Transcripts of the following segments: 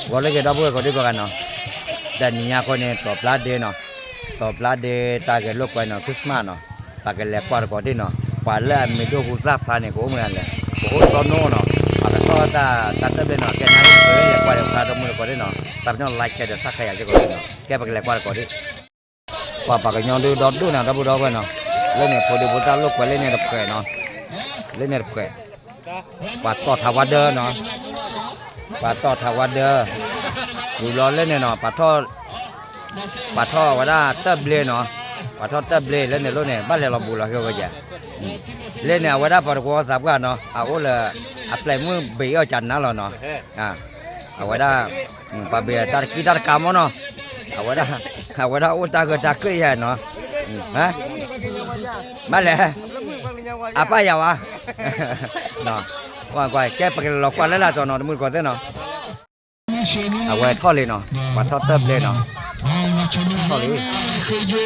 ဂီၤလၢဂ့ၤ ဒီပုၢ်ဝဲၢ်ကိးဒံကိးဂၤနီၤ, တနံၤညါဃီန့ၣ် တီၤပျါဒ့နီၤ, တီၤပျါဒ့တၢ်ဂဲၤလိာ်ကွဲနီၤ Christmas နီၤ, ပကလဲၤကွၢ်တကိးဒံးနီၤ, ပှၤလၢအမ့ၢ်ဒိၣ်ဟူသၣ်ဖျါန့ၣ် ကအိၣ်မုာ်ဒ်လဲၣ်, ကအိၣ်သီနိနီၤ, ပကထီၣ်တၢ် တၢ်တၢၢ်ဘျ့နီၤ, ကဲနၤဒ်လဲၤကွၢ်ဒီးဖျါဒီးမုၢ်တကိးဒံးနီၤ, တၢ်ပနီၣ် like share ဒီး subscribe ယၤစ့ၢ်ကီးနီၤ, ကဲပကလဲၤကွၢ်တကိးဒံး ပှၤပှၤကညီဒုဒီဒူၣ်နၤ ဒီပုၢ်ဒီဝဲၢ်နီၤ, လၢန့ၣ်ဖိဒံဖိသၣ်လိာ်ကွဲလၢန့ၣ်တဖှဲးနီၤ, လၢန့ၣ်တဖှဲး, ပှၤတီၢ်ထးဝါဒၢနီၤ, ပှၤတီၢ်ထးဝါဒၢ, ဝံၤဘျီလၢန့ၣ်နီၤ, ပှၤထီၣ်အဝဲဒၣ်တၢၢ်ဘျ့နီၤ, ပှၤထီၣ်တၢၢ်ဘျ့လၢန့ၣ်လိၣ်န့ၣ် ဘၣ်လဲၤလီၤဘူးလီၤဟ့ၣ်ဝဲယဲၢ်, လၢန့ၣ်အဝဲဒၣ်ပှၤတဝီသးပှၢ်နီၤ အအိၣ်လၢ အပျဲၢ်မုၣ်ဘ့ၣ်အီၣ်ကနါလီၤနီၤ, အဝဲဒၣ် ပှၤဘ့ၣ်တၢ်တကံတၢ်တကါမီၢ်နီၤ, အဝဲဒၣ် အဝဲဒၣ်အိၣ်တၢ်ဂၢၢ်တၢ်ကျၢၤယဲၢ်နီၤ, ဘၣ်လဲၣ်, အပၢ်ယၤဝဲ, ကဲပကလဲၤလီၤကွၢ်လၢလာ်စီၤနီၤ တမုၢ်တကိးသ့ၣ်နီၤ, အဝဲထီၣ်လံနီၤ, ပှၤထီၣ်တၢၢ်ဘျ့နီၤ, ထီၣ်လံ,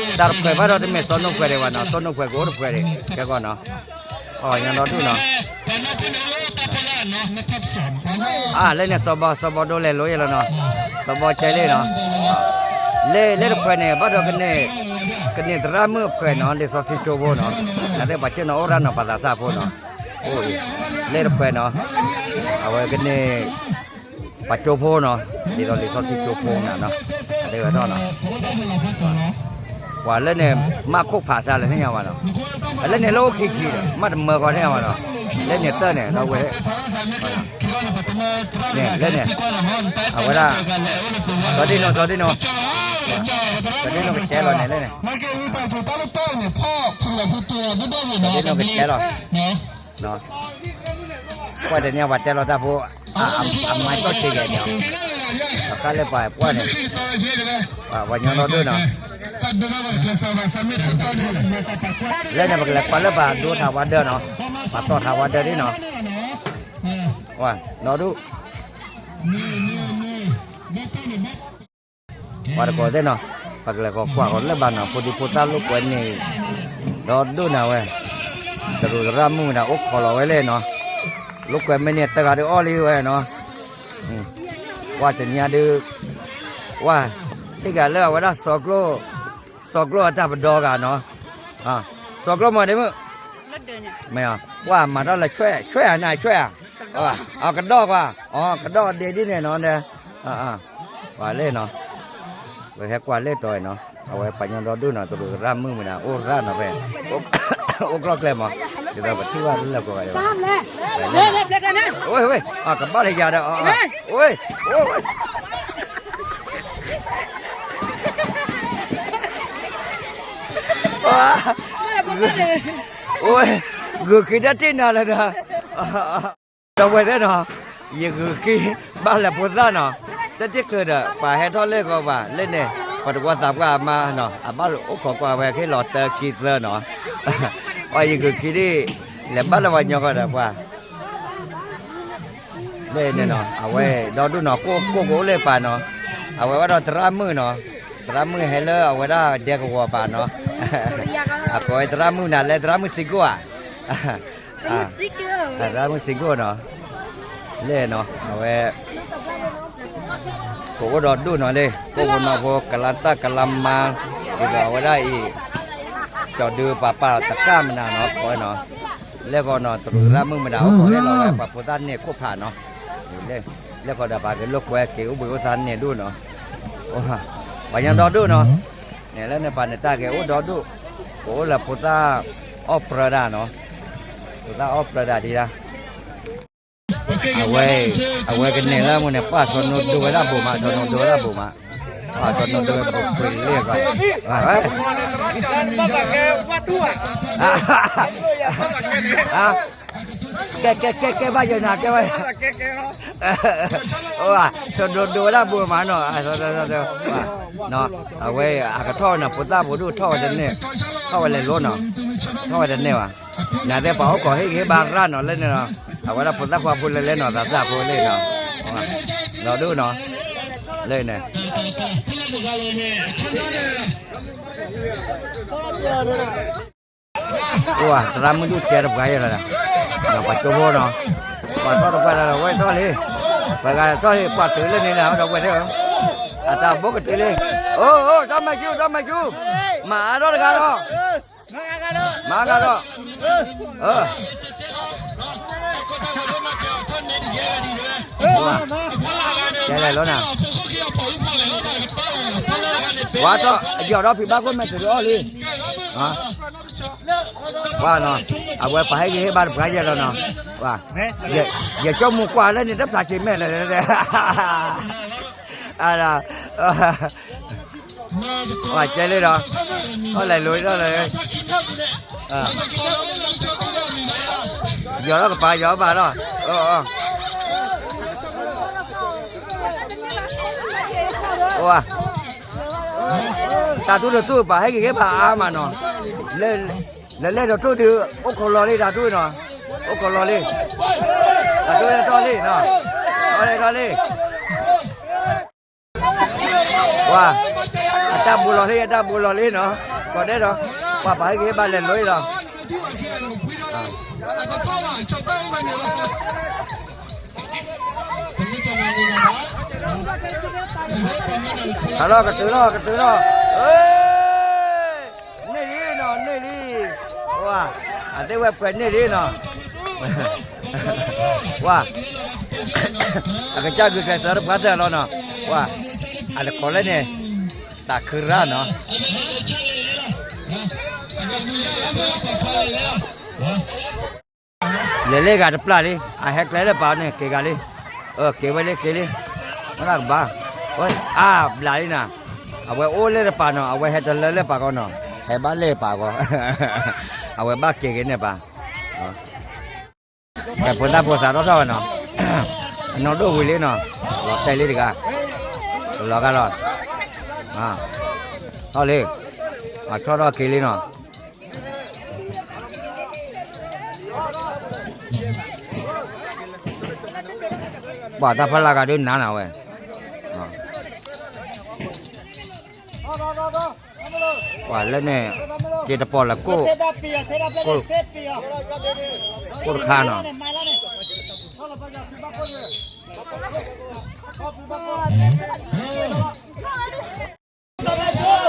တၢ်တဖှဲးဘၣ်ဒီးတမ့ၢ်သီနိၣ်ဖှဲးဒံးဘၣ်နီၤ, သီနိၣ်ဖှဲးကအိၣ်တဖှဲးဒံး ကဲကီးနီၤ, အီၣ်ညီဒီဒူၣ်နီၤ အါ လၢန့ၣ် သီဘီ သီဘီဒိလဲၤလိယဲလီၤနီၤ, သီဘီကဲလံနီၤ, လၢ လၢတဖှဲးန့ၣ် ဘၣ်ဒီးကန့ၢ် ကန့ၢ်သရၣ်မုၣ်အဖှဲးနီၤ, လံာ်စီဆှံကၠိဖိနီၤ, အသ့ၣ်ပှၤဆ့ၣ်နီၤအိၣ်ရၣ်နီၤ, ပှၤသးစၢ်ဖိနီၤ, အိၣ်အံၤ လၢတဖှဲးနီၤ, အဝဲကန့ၢ် ပှၤကၠိဖိနီၤ, ဒ်သိးလံာ်စီဆှံကၠိဖိနၤနီၤ, အသ့ၣ်ဝဲထီၣ်နီၤ ပှၤလၢန့ၣ် မၢ်ခိၣ်ဖးစၢ်လၢသ့ၣ်ညါဘၣ်နီၤ, လၢန့ၣ်လၢအိၣ်ခံခံဒီး မၢ်တမၢကီသ့ၣ်ညါဘၣ်နီၤ, လၢန့ၣ်တၢၢ်န့ၣ် ဒီပုၢ်ဝဲၢ် န့ၣ် လၢန့ၣ် အဝဲဒၣ် စီၤဒ့နိ စီၤဒ့နိ စီၤဒ့နိ ကကဲလီၤန့ၣ်လၢန့ၣ် စီၤဒ့နိ ကကဲလီၤ ကွၢ်တနံၤပှၤတဲလီၤတၢ်ဖိ အမါကီၢ်စ့ၢ်ကီးန့ၣ် အခါလၢပှၤကွၢ်န့ၣ် ပှၤညီဒီဒူၣ်နီၤ လၢန့ၣ် ပကလဲၤကွၢ်လၢပှၤဒိထးဝါဒၢနီၤ, ပှၤတီၢ်ထးဝါဒၢဒ်နီၤ, ဒီဒူၣ် ပှၤတကိးသ့ၣ်နီၤ, ပကလဲၤဃီၤကွၢ်ဃီၤလၢဘၣ်နီၤ, ဖိဒံဖိသၣ်လိာ်ကွဲန့ၣ် ဒီဒူၣ်န့ၣ်ဝဲ, တရူးသရၣ်မုၣ်မတၤအိၣ်ခိးလီၤဝဲလဲၣ်နီၤ, လိာ်ကွဲမ့ၢ်န့ၢ်တဂၤဒီးအီၣ်လံဝဲနီၤ, ကွၢ်တနံၤဒုး, ဝဲ, တဂၤလၢအဝဲဒၣ် စီၤကျိာ်အတၢ်ပဒီဂၤနီၤ, စီၤကျိာ်မီၤဒ့မုၣ်, မ့ၢ်, ကွၢ်မၤထီၣ်လၢဆွဲ, ဆွဲဧါနၤ ဆွဲဧါ, အကဒီးကွၢ်, အကဒီးဒ့ဒ်န့ၣ်နီၤ, ပှၤလဲၣ်နီၤ, ပဟဲကွၢ်လဲၣ်တီၤနီၤ, အဝဲပှၤညီဒီဒူၣ်နီၤ, တရူးသရၣ်မုၣ်မတၤ အိၣ်ရၣ်နီၤဖဲ, အိၣ်ကျီၢ်ကျဲမး, ဒ်သိးပထံၣ်ဘၣ်လၢလၢပှဲၤဂၤဒံးဘၣ်, ဝဲ, ကဘၣ်လၢယၤဒီး, ဝဲ, ဝဲ ဂုာ်က့ၤတၢ်တ့ၢ်နၤလၢဒီး, ဒီပုၢ်ဝဲၢ်သ့ၣ်နီၤ, ယဂုာ်က့ၤ ဘၣ်လဲၤဖိသၣ်နီၤ, တၢ်တ့ၢ်ချုးဒီး ပှၤဟဲထီၣ်လၢဂီၤဘၣ် လၢန့ၣ်, ပှၤတဝီသးပှၢ်အမါနီၤ အဘၣ်အိၣ်ခိးကွၢ်ဝဲ ဟ့ၣ်လီၤတၢ်ခံသၢနီၤ, အီ ယဂုာ်က့ၤဒ်, လဲၤဘၣ်လၢပှၤညီဃီဒီးပှၤ လၢန့ၣ်နီၤ အဝဲဒီဒူၣ်နီၤ ကိၣ်ကိၣ်ကအိၣ်လၢပၢ်နီၤ, အဝဲဘၣ်ဒီးသရၣ်မုၣ်နီၤ, သရၣ်မုၣ်ဟဲလၢအဝဲဒၣ်ဒဲကဝီၤပၢ်နီၤ, အကိးဝဲသရၣ်မုၣ်နၤလၢသရၣ်မုၣ်စံကိၣ်ဧါ, သရၣ်မုၣ်စံကိၣ်နီၤ, လၢနီၤ အဝဲ ကအိၣ်ဒီဒူၣ်နီၤလၢ ကိၣ်ဖိနီၢ်ဖိ ကလါတၢ်ကလါမါ, ဒ်သိးအဝဲဒၣ်အံၤ ကၠီဒုပှၤပာ်တကၣ်မနုၤနီၤ ကိးနီၤ, လၢဂီၤနီၤ တရူးသရၣ်မုၣ်မတၤ အိၣ်ခိးဟ့ၣ်လီၤဝဲ ပှၤဖိသၣ်န့ၣ်ခိၣ်ဖးနီၤ, လၢဂီၤဒီး ပှၤက့ၤလိာ်ကွဲက့ၤအိၣ်ဘှံးအိၣ်သါန့ၣ်ဒူၣ်နီၤ, ပှၤညီဒီဒူၣ်နီၤ, န့ၣ်လၢန့ၣ်ပှၤန့ၣ်တၢ်ဂဲၤအိၣ်ဒီဒူၣ်, ကအိၣ်လၢဖိသၣ်အီၣ်ပြၢဒၣ်နီၤ, ဖိသၣ်အီၣ်ပြၢဒၣ်ဒံးဒၣ် အဝဲ, အဝဲကန့ၢ်လၢမူန့ၣ် ပှၤစီၤနိဒိဝဲဒၣ်ဘိးမး စီၤနိဒိဝဲဒၣ်ဘိးမး, ပှၤစီၤနိဒိဝဲဒၣ်ဘိးပှ့ၤလံကွၢ်, ကဲ ကဲ ကဲ ကဲဘၣ်ယဲနၤ ကဲဝဲ, စီၤနိဒိဝဲဒၣ်ဘိးမးနီၤ, အဝဲအကထီၣ်ဝဲန့ၣ် ဖိသၣ်ဖိဒိၣ်ထီၣ်ဝဲတန့ၢ်, ထီၣ်ဝဲလဲၤလိနီၤ, ထီၣ်ဝဲတန့ၢ်ဘၣ်, နသ့ၣ်ပှၤအိၣ်ခိးဟ့ၣ်ဂံၢ်ဘါရၣ်နီၤလၢန့ၣ်နီၤ, အဝဲဒၣ်ဖိသၣ်ခွါဖိလဲၤလဲၤနီၤ သးသၣ်ဖိလံနီၤ, ဒီဒူၣ်နီၤ, လၢန့ၣ် အိၣ်သရၣ်မုၣ်ဒူၣ်ကဲတပှၤယဲလီၤ, ပှၤကၠိဖိနီၤ, ပှၤထီၣ်တပှၢ်လၢဝဲထီၣ်လံ, ပှၤဂၤထီၣ်လံ ပှၤတုၤလၢန့ၣ်လီၤ ဒီပုၢ်ဝဲၢ်သ့ၣ်ဧၢ, အတၢ်ဘိကတုၤလံ, အိၣ် အိၣ် ဒီးမၤကူ ဒီးမၤကူ, မၤအါထီၣ်တဂၤလီၤ, မၤအါထီၣ်, ကဲလဲၣ်လီၤနၤ, ပှၤထီၣ် ယီၤထီၣ်ဖံးဘၣ်ခိၣ်မဲာ်တုၤလီၤအီၣ်လံ ပှၤနီၤ, အဝဲပှၤဟဲက့ၤဟ့ၣ်ဘၣ်တပှၤယဲၢ်လီၤနီၤ, ယကၠီမူၤကွၢ်လၢန့ၣ်တဖျးဆံးမဲာ်လဲၣ်, ပှၤကဲလံဒီး, ထီၣ်လဲၤလိၤထီၣ်လဲၤ, ယီၤထီၣ်ကပၤ ယီၤဘၣ်လီၤ, တၢ်ထူၣ်တထူၣ်ပာ်ဟဲက့ၤက့ၤဘၣ်အါမးနီၤ, လၢလဲၣ်ဒီးထူၣ်ဒုး အိၣ်ခိးလီၤလံတၢ်ထူၣ်နီၤ, အိၣ်ခိးလီၤလံ, တၢ်ထူၣ်လဲၣ်ထီၣ်လံနီၤ, ထီၣ်လဲၣ်ထီၣ်လံ, ပှၤ, အတၢ်ဘူးလီၤလံ အတၢ်ဘူးလီၤလံနီၤ, ကိးဒဲးဒီး, ပှၤပာ်ဟဲက့ၤဘၣ်လဲၤလိၤလီၤ ဟးလီၤကတုၤလီၤ ကတုၤလီၤ, န့ၢ်လံနီၤ န့ၢ်လံ, ပှၤ, အသ့ၣ်ဝဲပှဲၤန့ၢ်လံနီၤ, ပှၤ, အကစၢ်ဂုာ်ကျဲးစၢးတပှၢ်တၢၢ်လီၤနီၤ, ပှၤ, အတကိးလၢန့ၣ်, တၢ်ခုရၣ်နီၤ လဲၤလၢဂၤတပျၢ်လံ အဟဲကျဲလၢပာ်န့ၣ် က့ၤဂၤလံ, က့ၤဝဲလံ က့ၤလံ, မ့ၢ်ကဘၣ်, အါဘျးလံနၤ, အဝဲအိၣ်လၢတပာ်နီၤ အဝဲဟဲတလၢလၢပာ်ကီနီၤ, ဟဲဘၣ်လၢပာ်ကီ, အဝဲဘၣ်က့ၤက့ၤန့ၢ်ပာ်, ဖိသၣ်ဖိသးထီၣ်ထီၣ်ဝဲနီၤ, အနီၢ်ဒိၣ်ဝံၤလံနီၤ, လီၤတဲာ်လံတဂၤ, လီၤဂာ်လီၤ, ထီၣ်လံ, အထီၣ်ထီၣ်က့ၤလံနီၤ ပှၤတၢ်ဖီလာ်ဂၤဒုးနၤနၤဝဲ, ပှၤလၢန့ၣ်, က့ၤတပီၢ်လၢကိၣ်, ကိၣ်တခါနီၤ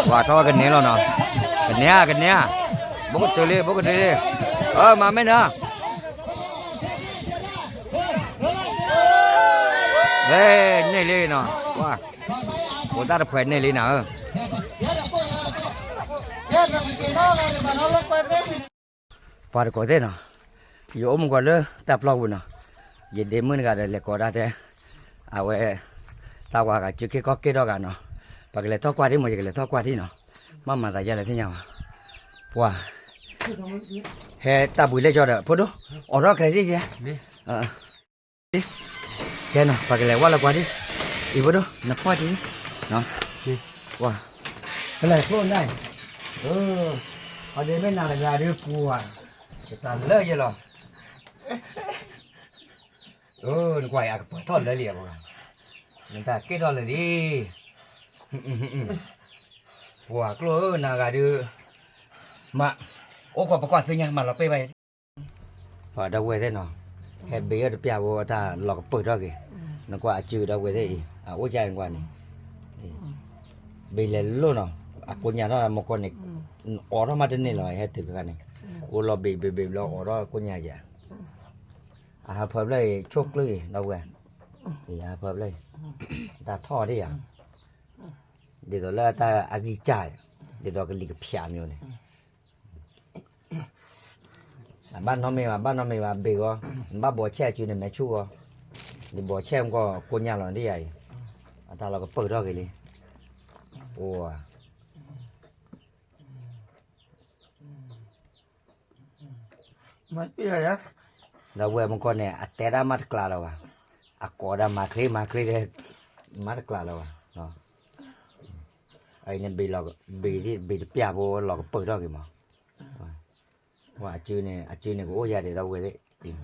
ပှၤထီၣ်ဝဲကန့ၢ်လီၤနီၤ, ကန့ၢ်ဧါ ကန့ၢ်ဧါ, ဘိကတုၤလံ ဘိကတုၤလံ, မၤမ့ၢ်နၤ, န့ၢ်လံနီၤ, ပှၤ, ဖိသၣ်တဖှဲးန့ၢ်လံနၤဧၢ, ပှၤတကိးသ့ၣ်နီၤ, ယအိၣ်မူကီးလၢတၢ်ပျီပူၤနီၤ, ယဒ့မုၣ်တဂၤဒီးလဲၤကိးဒၣ်တဲ, အဝဲ, တၢ်ဝၤဂၤစုက့ၢ်ကီၢ်က့ၢ်ထီၣ်ဂၤနီၤ, ပကလဲၤထီၣ်ကွၢ်ဒံးမး ယကလဲၤထီၣ်ကွၢ်ဒံးနီၤ, မ့ၢ်မၤသးယဲလဲၣ်သ့ၣ်ညါဘၣ်, ပှၤ, ဟဲတၢ်ဘှံးလဲၢ်ကၠီဒီး ဖိဒိၣ်, အိးထီၣ်ကလဲၤသ့ၣ်ယဲ ကဲနီၤ ပှၤကလဲၤဝဲလၢကွၢ်ဒံး, အံၤဖိဒိၣ် နကွၢ်ဒံး, ပှၤ, ဖဲလဲၣ်ခိၣ်န့ၣ်, အဒ့မ့ၢ်နၤတဂၤဒုးပှၤ, ကတၢ်လၢယဲလီၤ, နကွၢ်အံၤ အကပှဲၤထီၣ်လၢလံ, နတၢ်က့ၢ်ထီၣ်လၢလံ, ပှၤကျိၣ်ဧၢ နၤဂၤဒုး, မး, အိၣ်ခိးပကွၢ်သ့ၣ်ညါ မၤလီၤပ့ၢ်ဘၣ်ယဲ ပှၤဒီပုၢ်ဝဲၢ်သ့ၣ်နီၤ, ဟဲဘ့ၣ်အီၣ်တပျၢ်ဖိအတၢ်လီၤကပၢၢ်ထီၣ်က့ၤ, နကွၢ်အစုဒီပုၢ်ဝဲၢ်သ့ၣ်အံၤ အအိၣ်ကၢ်နကွၢ်န့ၣ်, ဘ့ၣ်လဲၤလိၣ်နီၤ, အကိညၢ်ထီၣ်မကီၢ်န့ၣ်, အိးထီၣ်မးတန့ၢ်လီၤ ဟဲတုၤခါန့ၣ်, အိၣ်လီၤဘ့ၣ်ဘ့ၣ်ဘ့ၣ်ဘျီအိးထီၣ်ကိညၢ်ယၤ, အဟးဖၢဖျၢၣ်အံၤ ဆိၣ်ကျၢၢ်အံၤ ဒီပုၢ်ဝဲၢ်, အဟးဖၢဖျၢၣ်အံၤ, တၢ်ထီၣ်ဒ်ယၤ, ဒ်သိးလၢတၢ်အဂံၢ်စၢ်, ဒ်သိးကလံၤကဖျးမၠိန့ၣ် အဘၣ်နီတမံၤဘၣ် ဘၣ်နီတမံၤဘၣ် ဘ့ၣ်ဂီၤ, နဘၣ်ဘီးဆဲးအစုန့ၣ် မဲာ်ဆူၣ်ဂီၤ, နဘီးဆဲးမကီၢ်ကိညၢ်လီၤဒ်ယၤအံၤ, အတၢ်လီၤကပၢၢ်ထီၣ်က့ၤလံ, အိၣ်, ဒီပုၢ်ဝဲၢ်မကီၢ်န့ၣ် အတဲဒၣ်မးတကျးလၢၤဘၣ်, အကိးဒၣ်မၤချ့မၤချ့, မးတကျးလၢၤဘၣ်, အအံၤန့ၣ် ဘ့ၣ်တပျၢ်ဖိလီၤကပၢၢ်ထီၣ်က့ၤမး, အစုန့ၣ် အစုန့ၣ် ကအိၣ်ယၤဒံးဒီပုၢ်ဝဲၢ်သ့ၣ်,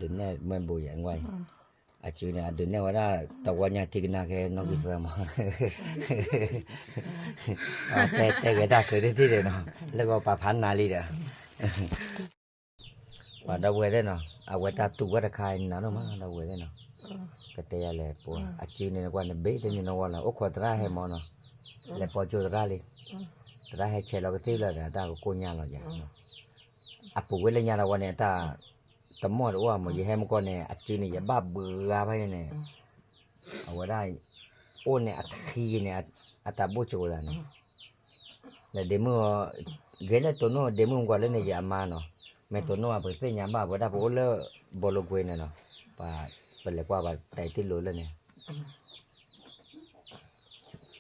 ဒုးနဲၣ်မ့ၢ်ဘိယဲၢ်နကွၢ်အံၤ, အစုန့ၣ် အဒုးနဲၣ်ဝဲဒၣ် တဝီညါထံကနါခဲနီၣ်ဂံၢ်သၢမး, တဲဂဲၤတၢ်ချၢတထံၣ်ဒီးနီၤ, လၢဂီၤပာ်ဖးနၤလံဒီး, ပှၤဒီပုၢ်ဝဲၢ်သ့ၣ်နီၤ, အဝဲတၢ်တူၢ်ဝဲတခါအံၤနၤဒိၣ်မး ဒီပုၢ်ဝဲၢ်သ့ၣ်နီၤ ကတဲယၤလဲၣ်ပှၤ အစုန့ၣ်နကွၢ်န့ၣ် ဘ့ၣ်တန့ၢ်နီၢ်ဝဲလီၤ အိၣ်ခိးသရၣ်ဟဲမၢ်နီၤ, လဲၤပိာ်ကၠိသရၣ်လံ, သရၣ်ဟဲဆဲးလီၤကသ့ၣ်လၢဒီး တၢ်ကကိၢ်ညါလီၤယၤ, အပူၤဝဲလၢညါတဝီန့ၣ် တၢ်တမီၢ်တအိၣ်မၢ် ယဟဲမုၢ်ကီၢ်န့ၣ် အစုန့ၣ် ယဘၣ်ဘှံးဂၤဖဲန့ၣ်, အဝဲဒၣ် အိၣ်န့ၣ်အထံန့ၣ် အတၢ်ဘိၣ်ကၠိသးန့ၣ် လၢဒ့မုၣ်, ဂ့ၤလၢတိၢ်နီၣ်ဒ့မုၣ်မုၢ်ကီၢ်လၢန့ၣ် ယအမါနီၤ, မ့ၢ်တိၢ်နီၣ်ပသ့ၣ်ညါဘၣ် ပဝဲဒၣ်ပအိၣ်လၢ ဘီလိကွ့န့ၣ်နီၤ, ပလဲၤကွၢ်ပတဲတ့ၢ်လိာ်လၢန့ၣ်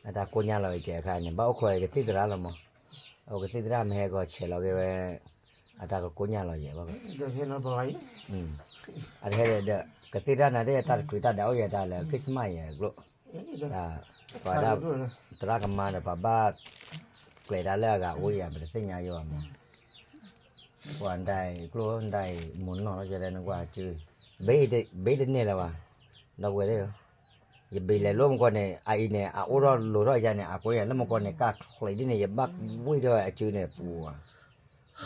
အတၢ်ကိၢ်ညါလီၤကဲအခါန့ၣ် ဘၣ်အိၣ်ခိးကသံၣ်သရၣ်လီၤမး, အိၣ်ကသံၣ်သရၣ်မ့ၢ်ဟဲကီးဆဲးလီၤက့ၤဝဲ အတၢ်ကကိၢ်ညါလီၤယဲၢ်ဘၣ်, အတဟဲဒီး ကသံၣ်သရၣ်န့ၣ် တၢ်တချုးတၢ်ဒၣ်အိၣ်ယဲၢ်တၢ်လၢ Christmas ယဲၢ်ကျိၣ်, ပှၤဒၣ် သရၣ်ကမါဒီး ပှၤဘၣ်ကျဲၤတၢ်လၢအဂၤအိၣ်ယဲၢ် ပတသ့ၣ်ညါယဲၢ်ဘၣ်မး, ပှၤဒၣ်အံၤကျိၣ်ဒၣ်အံၤ မုၢ်နီၢ်လီၤယဲၢ်လၢနကွၢ်စု ဘ့ၣ်တန့ၢ်လၢၤဘၣ်, ဒီပုၢ်ဝဲၢ်သ့ၣ်ဧၢ, ယဘ့ၣ်လဲၤလၢမုၢ်ကီၢ်န့ၣ် အအံၤန့ၣ် အအိၣ်ထီၣ်လိၤထီၣ်ယါန့ၣ် အကိးယၤလၢမုၢ်ကီၢ်န့ၣ် ကၢ်ချံးဒ်န့ၣ် ယဘၣ်ဝံၣ်ထီၣ်အစုန့ၣ်ပူၤ,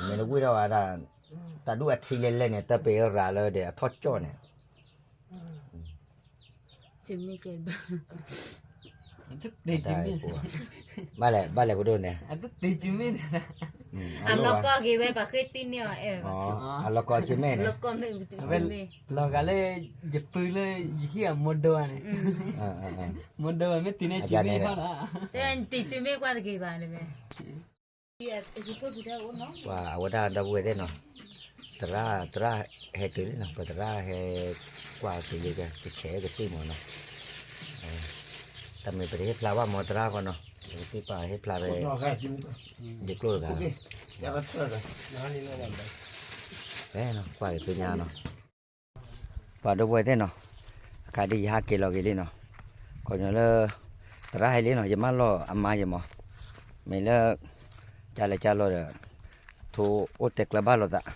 မ့ၢ်တဝံၣ်ထီၣ်ဝဲဒၣ် တၢ်ဒူၣ်အထံလဲၤလဲၤန့ၣ် တပ့ၤရၤလၢဒီးအထီၣ်ကၠီၣ်န့ၣ် ဘၣ်လဲၤ ဘၣ်လဲၤဖိဒိၣ်န့ၣ်, အလီၤကီက့ၤဝဲ ပှၤဃ့တံၢ်န့ၢ်အီၤအဲၣ်, အလီၤကီက့ၤမ့ၢ်န့ၣ်, လီၤဂာ်လၢ ယပုၢ်လၢယဟံၣ်အမိၢ်ဒိၣ်န့ၣ်, မိၢ်ဒိၣ်မ့ၢ်တံၢ်န့ၢ်စုမ့ၢ်ထီၣ်လီၤ, တံၢ်စုမ့ၢ်ကွၢ်တက့ၤဘၣ်န့ၣ်, ပှၤအဝဲဒၣ်ဒီပုၢ်ဝဲၢ်သ့ၣ်နီၤ, သရၣ် သရၣ်ဟဲတုၤလံနီၤ, ပသရၣ်ဟဲကွၢ်က့ၤလံ ကဆဲးကသံၣ်မးနီၤ, တၢ်မ့ၢ်ပတဟ့ၣ်ဖျါဘၣ်မး သရၣ်ဃီနီၤ, ပကသံၣ်ပာ်ဟ့ၣ်ဖျါဖဲ ဒ့ကျိၣ်တဂၤလီၤ, ဖဲနီၤ ကွၢ်က့ၤသ့ၣ်ညါနီၤ ပှၤဒီပုၢ်ဝဲၢ်သ့ၣ်နီၤ, အခါဒ်ယဟးက့ၤလီၤက့ၤလံနီၤ, ကညီလၢ သရၣ်ဟဲလံနီၤ, ယမၢလီၤအမါယမး, မ့ၢ်လၢ ကၢ်လဲၤကၢ်လီၤဒီး ထိအိၣ်တဲကျၢၤဘၣ်လိာ်သး,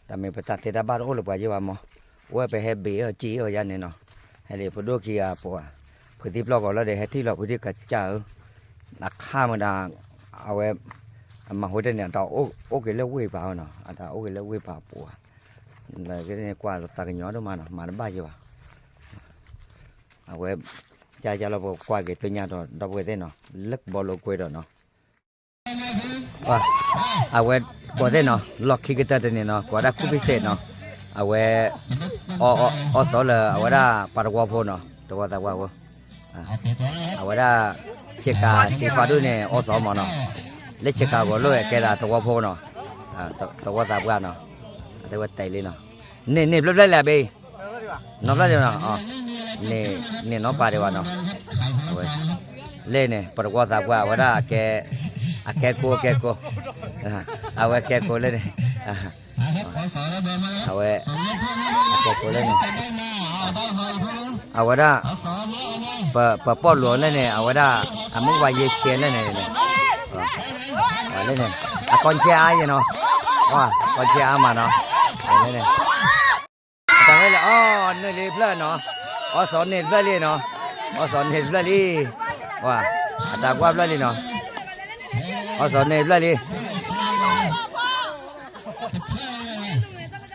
တၢ်မ့ၢ်ပတၢ်သ့တၢ်ဘၣ်တအိၣ်လၢပှၤယဲၢ်ဘၣ်မး, အိၣ်ဝဲပဟဲဘ့ၣ်အီၤက့ၤအီၤယါန့ၣ်နီၤ, ဟဲလံဖိဒိၣ်ခံဂၤပှၤ, ဖုးသံပျီၢ်ကီးလီၤဒီး ဟဲထံၣ်လီၤဖုးသံကစၢ်ဧၢ, အခါမ့ၢ်ဒၣ် အဝဲ အမၤဟိတန့ၣ် အတၢ်အိၣ်က့ၤလၢဝ့ၢ်ပၤနီၤ, အတၢ်အိၣ်က့ၤလၢဝ့ၢ်ပၤပူၤဧါ, လၢကကွၢ်သးကညီၤဒိၣ်မးနီၤ, မၤတဘၣ်ယဲၢ်ဘၣ်, အဝဲ ကၢ်ကၢ်လီၤပကွၢ်က့ၤသ့ၣ်ညါဒီး ဒီပုၢ်ဝဲၢ်သ့ၣ်နီၤ, လၢကဘီလိာ်ကွဲဒီးနီၤ အဝဲ ပှၤသ့ၣ်နီၤ လီၢ်ခံကတၢၢ်တန့ၣ်နီၤ ကိးဝဲဒၣ်ခူၣ်ဖံစဲးနီၤ, အဝဲ အီၣ်သီလၢအဝဲဒၣ်ပှၤတဝီဖိနီၤ တဝီသးပှၢ်ဖိ, အဝဲဒၣ် ဆ့ကၤစံးဖးဒိၣ်န့ၣ် အီၣ်သီမးနီၤ, လၢဆ့ကၤဂီၤလိၣ်ကဲဒၣ်တဝီဖိနီၤ, တဝီသးပှၢ်နီၤ, အတဲဝဲတဲလံနီၤ, န့ၢ်န့ၢ်ဖျၢၣ်ဖျၢၣ်လံအဘ့ၣ် နီဖျၢၣ်လံနီၤ, န့ၢ်နီၤပာ်ဒံးဘၣ်နီၤ, အဝဲ လၢန့ၣ် ပတဝီသးပှၢ်အဝဲဒၣ် အကဲကိး အကဲကိး, အဝဲကဲကိးလၢန့ၣ်, အဝဲ အကဲကိးလၢန့ၣ်, အဝဲဒၣ် ပပီၣ်လိာ်လၢန့ၣ် အဝဲဒၣ် အမုၢ်ဝါယ့ဆဲးလၢန့ၣ်, လၢန့ၣ် အကီၢ်ဆဲးအါယဲနီၤ, ကီၢ်ဆဲးအါမးနီၤ, လၢန့ၣ် အတၢ်ဝဲလဲၣ်အီၣ်န့ၢ်လံဖျၢၣ်နီၤ, အီၣ်သီန့ၢ်ဖျၢၣ်လံနီၤ, အီၣ်သီန့ၢ်ဖျၢၣ်လံ, အတၢ်ကွၢ်ဖျၢၣ်လံနီၤ, အီၣ်သီန့ၢ်ဖျၢၣ်လံ,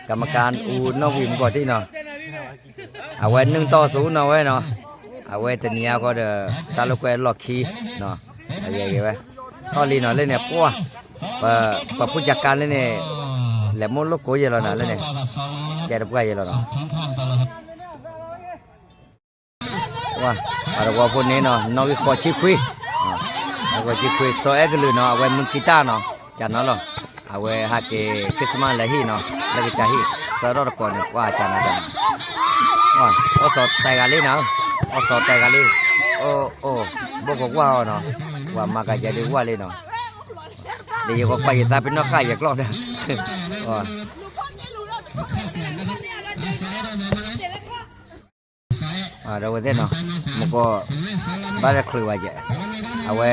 ကမကၤအူနီၣ်ဝံၤမုၢ်ကီၢ်တံၢ်နီၤ, အဝဲနုၢ်တီၢ်သူနီၤဝဲနီၤ, အဝဲတနံၤအါဃီဒီး တၢ်လိာ်ကွဲလီၢ်ခံနီၤ, အဂ့ၤဂ့ၤဝဲ, ထီၣ်လံနီၤလၢန့ၣ် ပှၢ် ပဖုကကါလၢန့ၣ် လဲၤမိၢ်လိာ်ကိးယဲလီၤနီၤလၢန့ၣ်, ကဲတပှၢ်ယဲလီၤနီၤ ပှၤတဝီဖိန့ၣ်နီၤ နီၣ်ဂံၢ်ဃိးဆံခွံ, ဃိးဆံခွံ စီၤအဲၣ်ကလုာ်နီၤ အဝဲမုၢ်ကံတၢ်နီၤ ကၢ်နီၤလီၤ, အဝဲဟးက့ၤ Christmas လၢဟံၣ်နီၤ လၢကစၢ်ဟံၣ် သၢထီၣ်တကိးန့ၣ် ပှၤကၢ်နီၤကၢ်နီၤ, အီၣ်သီတဂၤလံနီၤ, အီၣ်သီတဂၤလံ, အိၣ်အိၣ် ဘိၣ်ကဝၢ်အီၤနီၤ, ပှၤမၤကယဲဒုးဝၢ်လံနီၤ, ဒီးယကကွၢ်ယသးပ့ၤနီၣ်ဃာ်ယကျီၢ်ဒီး ဒီးဝဲသ့ၣ်နီၤ မကီၢ် ဘၣ်တချုးဘၣ်ယဲၢ် အဝဲ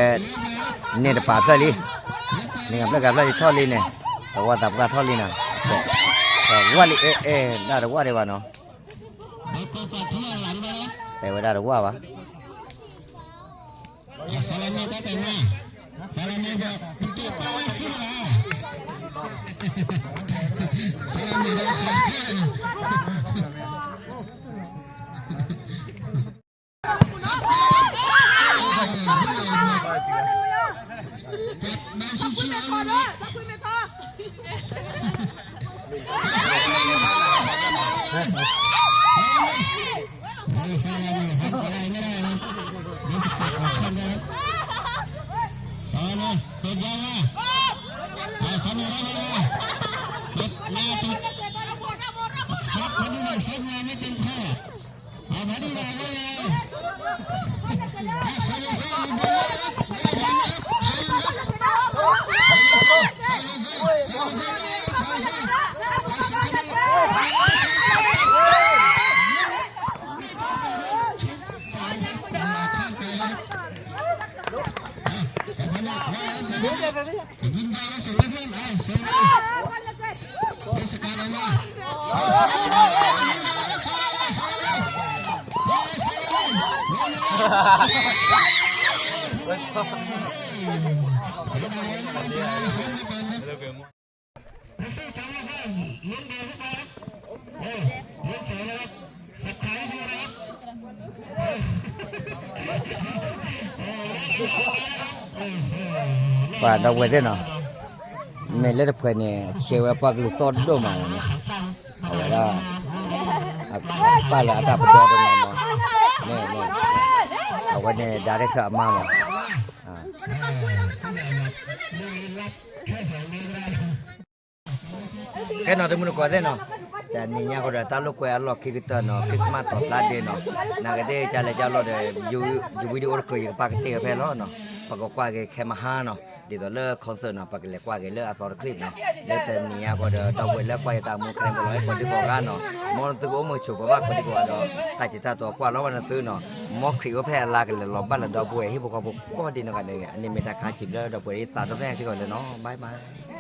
န့ၢ်တပာ်ဖျၢၣ်လံ, န့ၢ်ဖျၢၣ်ကဖျၢၣ်လံထီၣ်လံန့ၣ်, တဝီသးပှၢ်ထီၣ်လံနီၤ, ဝၢ်လံအဲၣ်အဲၣ် ဒၣ်တဝၢ်ဒံးဘၣ်နီၤ, တဲဝဲဒၣ်တဝၢ်ဘၣ် ဆလမ့ၢ်ဒီး ပတ့ၢ်ပာ်ဝဲစ့ၢ်ကီးလီၤ. ဆလမ့ၢ်ဒီး ပှၤဒီပုၢ်ဝဲၢ်သ့ၣ်နီၤ, မ့ၢ်လၢတဖှဲးန့ၣ် ဆှၢဝဲပှၤကလုာ်သီၣ်ဒိၣ်မးလီၤန့ၣ်, အဝဲဒၣ် အပၢ်လၢအတၢ်ပဒီတနီၤနီၤ, မ့ၢ် အဝဲန့ၣ် director အမါမး, ကဲနီၤ တမုၢ်တကိးသ့ၣ်နီၤ, တနံၤညါဃီဒီး တၢ်လိာ်ကွဲအလီၢ်ခံကတၢၢ်နီၤ Christmas တီၤဖျါဒ့နီၤ, နာ်က့သ့ၣ် ကလဲၤကလီၢ်ဒီး ယဝံဒၣ်အိၣ်တကၢၢ် ယကပၢ်ကတ့ၢ်ဝဲဖဲလီၤနီၤ, ပကကွၢ်က့ၤခဲမဟါနီၤ, ဒ်သိးလၢ concert နီၤ ပကလဲၤကွၢ်က့ၤလၢအသီတချံၣ်နီၤ, လၢတနံၤညါဃီဒီး ဒီပုၢ်ဝဲၢ်လၢကွၢ်ယတၢ်မူ ခရံာ်ဖိလီၤ ကိးဒံကိးဂၤနီၤ, မ်နသုကအိၣ်မုာ်ဆိးပၢၤဘၣ်ကိးဒံကိးဂၤဒီး တၢ်စံးတၢ်တီကွၢ်လီၤဝဲနသုနီၤ, မ်ခရံာ်အိၣ်ဖဲအလါကလဲၤလီၤဘၣ်လၢဒီပုၢ်ဝဲၢ်ဟံၣ်ဖိဃီဖိကိးဒံနီၢ်ဂၤဒဲးန့ၣ် အန့ၣ်မ့ၢ်တၢ်ခါဆံးဘျၢဒီပုၢ်ဝဲၢ် ယသးဒီဖျၢၣ်ညါစ့ၢ်ကီးလၢနီၤ, bye bye.